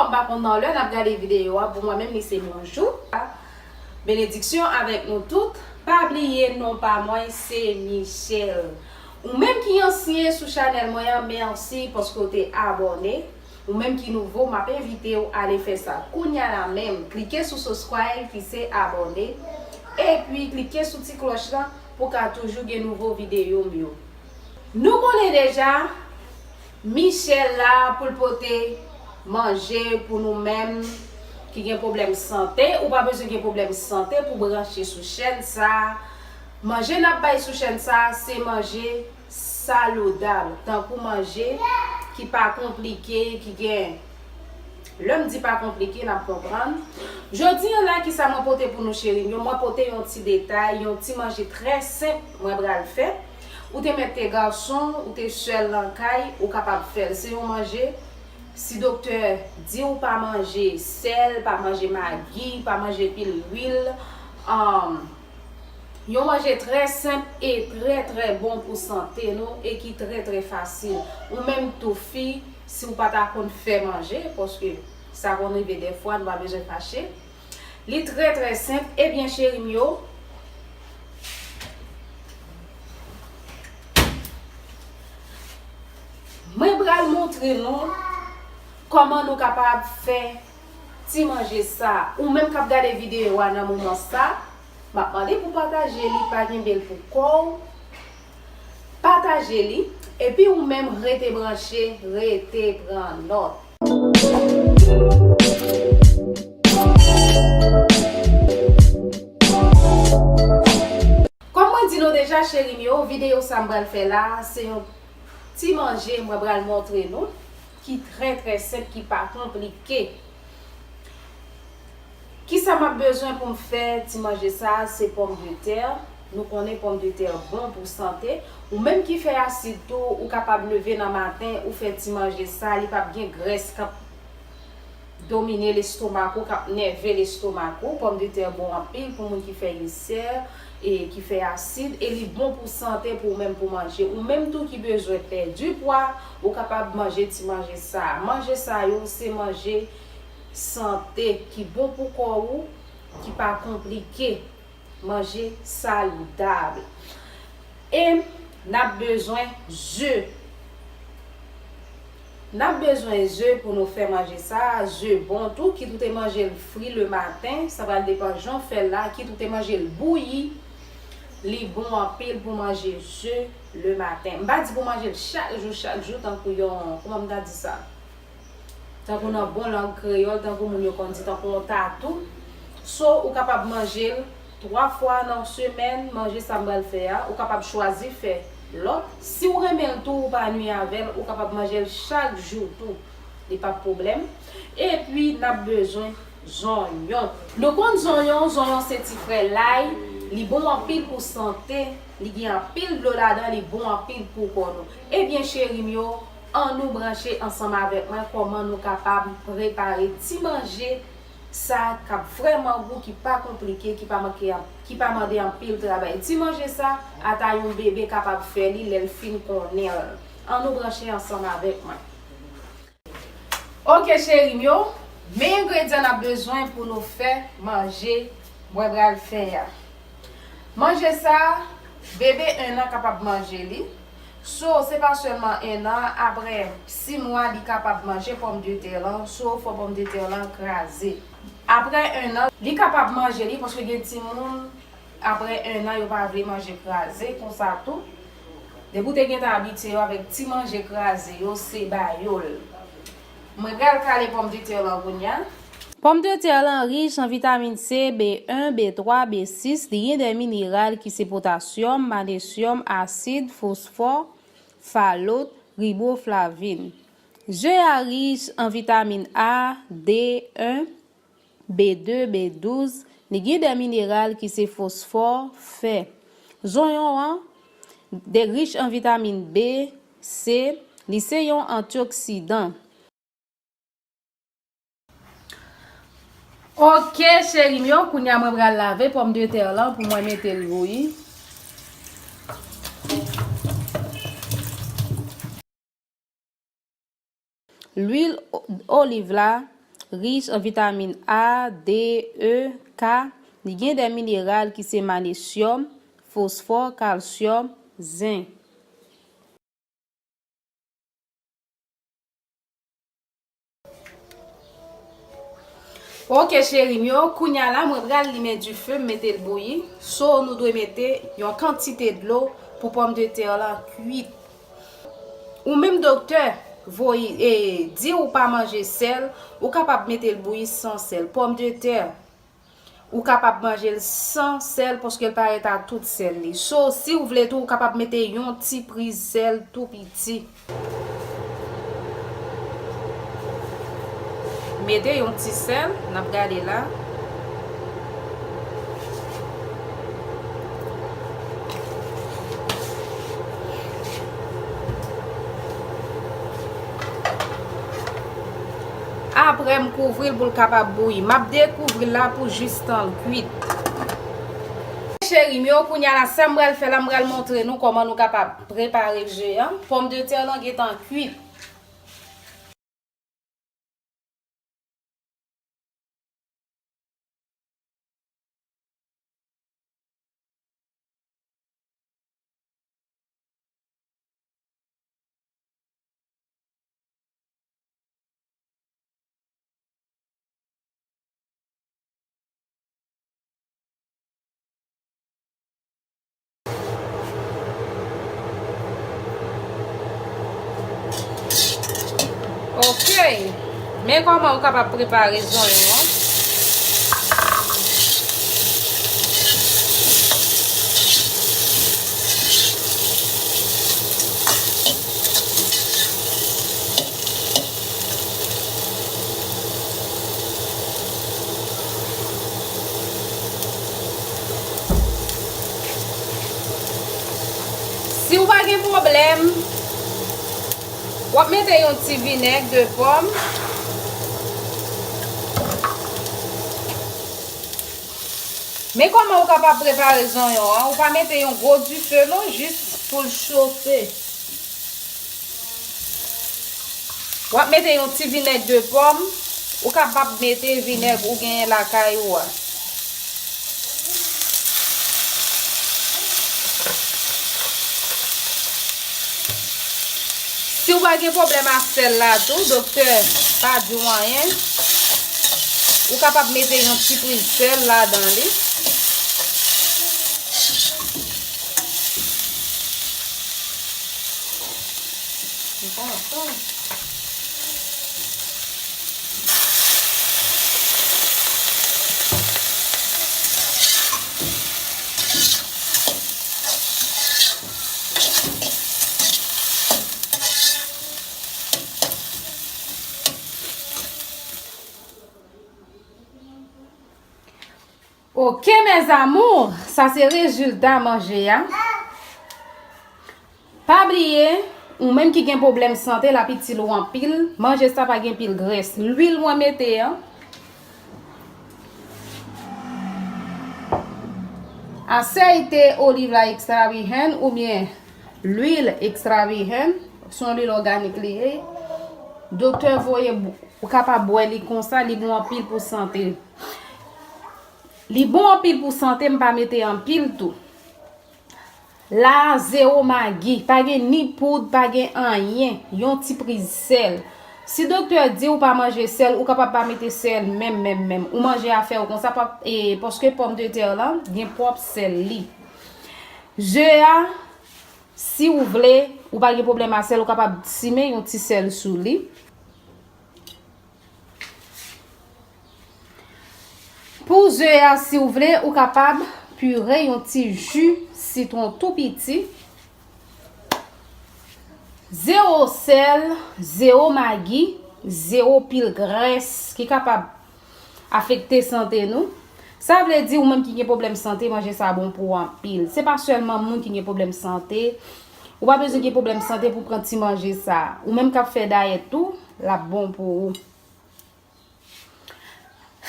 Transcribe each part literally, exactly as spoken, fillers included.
M pa konn nan lè n ap gade videyo a, pou mwen menm li se yon jou. Benediksyon avèk nou tout. Pa bliye non pa mwen se Michelle. Ou menm ki ansyen sou chanèl mwen an, mèsi paske w te abòne. Ou menm ki nouvo, m ap envite w ale fè sa kounya la menm. Klike sou subscribe ki se abòne. Epi klike sou ti klòch lan pou w ka toujou gen nouvo videyo m yo. Nou konnen deja, Michelle la pou l pote manje pou nou menm ki gen pwoblèm sante. Ou pa bezwen gen pwoblèm sante pou branche sou chèn sa. Manje n ap bay sou chèn sa, se manje salidab, tankou manje ki pa konplike, ki gen, lè m di pa konplike, n ap konprann. Jodi a la, kisa mwen pote pou nou, cheri m yo? Mwen pote yon ti detay, yon ti manje trè senp mwen pral fè. Ou te mèt te gason, ou te sèl nan kay, ou kapab fè l. Se yon manje, si doktè di w pa manje sèl, pa manje magi, pa manje pil lwil, um, yon manje trè senp e trè, trè bon pou sante nou e ki trè, trè fasil. Ou menm tou fi, si w pa ta konn fè manje, paske sa konn rive dèfwa, nou pa bezwen fache. Li trè, trè senp. Ebyen, cheri m yo, mwen pral montre nou kòman nou kapab fè ti manje sa. Ou menm k ap gade videyo a nan moman sa, m ap mande pou pataje li, pa kenbe l pou kò w. Pataje li, epi ou menm rete branche, rete pran nòt. Kòm mwen di nou deja, cheri m yo, videyo sa m pral fè la, se yon ti manje mwen pral montre nou, ki trè, trè senp, ki pa konplike. Kisa m ap bezwen pou m fè ti manje sa a? Se pòmdetè. Nou konnen pòmdetè bon pou sante. Ou menm ki fè asid tou, ou kapab leve nan maten, ou fè ti manje sa, li p ap gen grès k ap domine lestomak ou, k ap nève lestomak ou. Pòmdetè bon anpil pou moun ki fè ilsè e ki fè asid, e li bon pou sante pou ou menm pou manje. Ou menm tou ki bezwen pèdi pwa, ou kapab manje ti manje sa. Manje sa yo se manje sante ki bon pou kò ou, ki pa konplike. Manje salidab. E n ap bezwen ze. N ap bezwen ze pou nou fè manje sa. Ze bon tou, kit ou te manje l fri le maten, sa pral depann jan w fè l la, kit ou te manje l bouyi, li bon anpil pou manje ze le maten. M pa di pou manje l chak jou, chak jou, tankou yon, kòman m ta di sa? Tankou nan bon lang kreyòl, tankou moun yo konn di, tankou yon tatou. So, ou kapab manje l twa fwa nan semèn, manje sa m pral fè a. Ou kapab chwazi fè lòt. Si w renmen l tou, ou pa nwi avè l, ou kapab manje l chak jou tou. Li p ap pwoblèm. Epi, n ap bezwen zonyon. Nou konn zonyon, zonyon se ti frè lay. Li bon anpil pou sante. Li gen anpil dlo ladan, li bon anpil pou kò nou. Ebyen, cheri m yo, ann nou branche ansanm avèk mwen kòman nou kapab prepare ti manje sa k ap vrèman gou, ki pa konplike, ki pa manke, ki pa mande anpil travay. Ti manje sa, ata yon bebe kapab fè li lè l fin konnen l. Ann nou branche ansanm avèk mwen. Oke, cheri m yo, men engredyan n ap bezwen pou nou fè manje mwen pral fè a. Manje sa, bebe en an kapab manje li. So, se pa sèlman en an, apre sis mwa, li kapab manje pòmdetè lan. So, fò pòmdetè lan kraze. Apre en an, li kapab manje li, paske gen timoun, apre en an, yo pa vle manje kraze, konsa tou. Depi w te gentan abitye yo avèk ti manje kraze yo, se ba yo l. Mwen pral kale pòmdetè lan kounye a. Pòmdetè lan rich an vitamin C, B en, B twa, B sis, li gen de mineral ki se potasyòm, manesyòm, asid, fosfò, falot, riboflavin. Ze a rich an vitamin A, D en, B de, B douz, li gen de mineral ki se fosfò, fè. Zonyon an, de rich an vitamin B, C, li se yon antioksidan. Oke, cheri m yo, kounye a mwen pral lave pòmdetè lan pou mwen mete l bouyi. Lwil o-, oliv la, Rich an vitamin A, D, E, K. Li gen de mineral ki se manesyòm, fosfò, kalsyòm, zenk. Ok, cheri m yo, kounye a la, mwen pral limen dife, m mete l bouyi. So, nou dwe mete yon kantite dlo pou pòmdetè lan kwit. Ou menm doktè voye, e, di ou pa manje sèl, ou kapab mete l bouyi san sèl. Pòmdetè, ou kapab manje l san sèl paske l parèt a tout sèl li. So, si w vle tou, ou kapab mete yon ti priz sèl tou piti. Mete yon ti sèl, n ap gade la. Apre m kouvri l pou l kapab bouyi. M ap dekouvri l la pou jistan l kwit. Cheri m yo, kounye a la, sa m pral fè la, m pral montre nou kòman nou kapab prepare je an. Pòmdetè lan gentan kwit. Ok. Men kòman ou kapab prepare zonyon an. Si w pa gen pwoblèm, w ap mete yon ti vinèg de pòm. Men kòman ou kapab prepare zonyon an, ou pa mete yon gwo dife non, jis pou l chofe. W ap mete yon ti vinèg de pòm, ou kapab mete vinèg ou genyen lakay ou a. Si w pa gen pwoblèm ak sèl la tou, doktè pa di w anyen. Ou kapab mete yon ti priz sèl ladan li. Ok, mes amours, sa se rezilta manje a. Pa bliye, ou menm ki gen pwoblèm sante, l ap itil ou anpil, manje sa pa gen pil grès. Lwil mwen mete an, a se te oliv la extra virgen oubyen lwil extra virgen, se yon lwil òganik li ye. Doktè voye, ou kapab bwè li konsa, li bon anpil pou sante. Li bon anpil pou sante, m pa mete anpil tou. La a, zewo magi, pa gen ni poud, pa gen anyen, yon ti priz sèl. Si doktè di ou pa manje sèl, ou kapab pa mete sèl menm, menm, menm. Ou manje afè w konsa, pa, e, paske pòmdetè lan gen pwòp sèl li. Je a, si w vle, ou pa gen pwoblèm a sèl, ou kapab simen yon ti sèl sou li. Pou ze a, si w vle, ou kapab pire yon ti ji sitwon tou piti. Zewo sèl, zewo magi, zewo pil grès ki kapab afekte sante nou. Sa vle di, ou menm ki gen pwoblèm sante, manje sa bon pou ou anpil. Se pa sèlman moun ki gen pwoblèm sante. Ou pa bezwen gen pwoblèm sante pou pran ti manje sa. Ou menm k ap fè dayèt tou, l ap bon pou ou.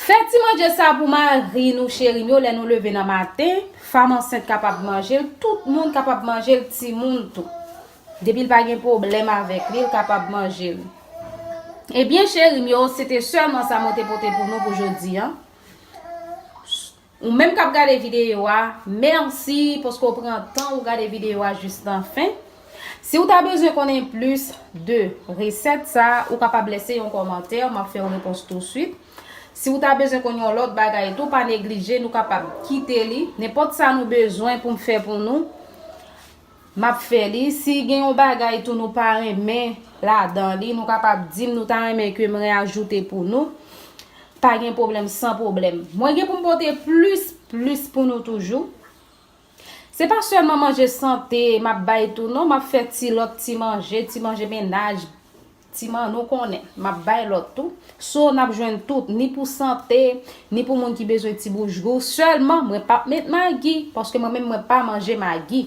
Fè ti manje sa pou mari nou, cheri m yo, lè nou leve nan maten. Fanm ansent kapab manje l, tout moun kapab manje l, timoun tou. Depi l pa gen pwoblèm avèk li, l kapab manje l. Ebyen, cheri m yo, se te sèlman sa mwen te pote pou nou pou jodi a. Ou menm k ap gade videyo a, mèsi paske w pran tan ou gade videyo a jis nan fen. Si w ta bezwen konnen plis de resèt sa, ou kapab lese yon kòmantè, m ap fè w repons touswit. Si w ta bezwen konn yon lòt bagay tou, pa neglije, nou kapab kite li. Nenpòt sa nou bezwen pou m fè pou nou, m ap fè li. Si gen yon bagay tou nou pa renmen ladan li, nou kapab di m nou ta renmen ke m reajoute pou nou. Pa gen pwoblèm, san pwoblèm. Mwen gen pou m pote plis, plis pou nou toujou. Se pa sèlman manje sante m ap bay tou non, m ap fè ti lòt ti manje, ti manje mennaj, ti man-, nou konnen, m ap bay lòt tou. So, n ap jwenn tout, ni pou sante, ni pou moun ki bezwen ti bouch gou. Sèlman, mwen p ap met magi, paske mwen menm mwen pa manje magi.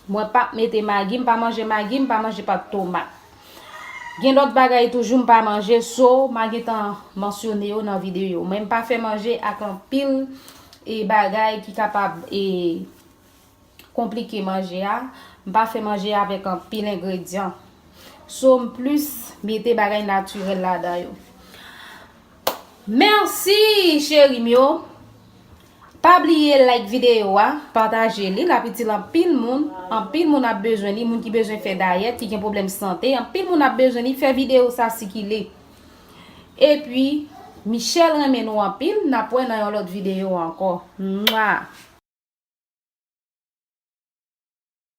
Mwen p ap mete magi, m pa manje magi, m pa manje pat tomat. Gen lòt bagay toujou m pa manje, so, m a gentan mansyone yo nan videyo. Men m pa fè manje ak anpil e bagay ki kapab e konplike manje a. M pa fè manje avèk anpil engredyan. So, m plis mete bagay natirèl ladan yo. Mèsi, cheri m yo. Pa bliye like videyo a, pataje li, l ap itil anpil moun. Anpil moun ap bezwen li, moun ki bezwen fè dayèt, ki gen pwoblèm sante, anpil moun ap bezwen li, fè videyo sa sikile. Epi, Michelle renmen nou anpil, n ap wè nan yon lòt videyo ankò. Mwa!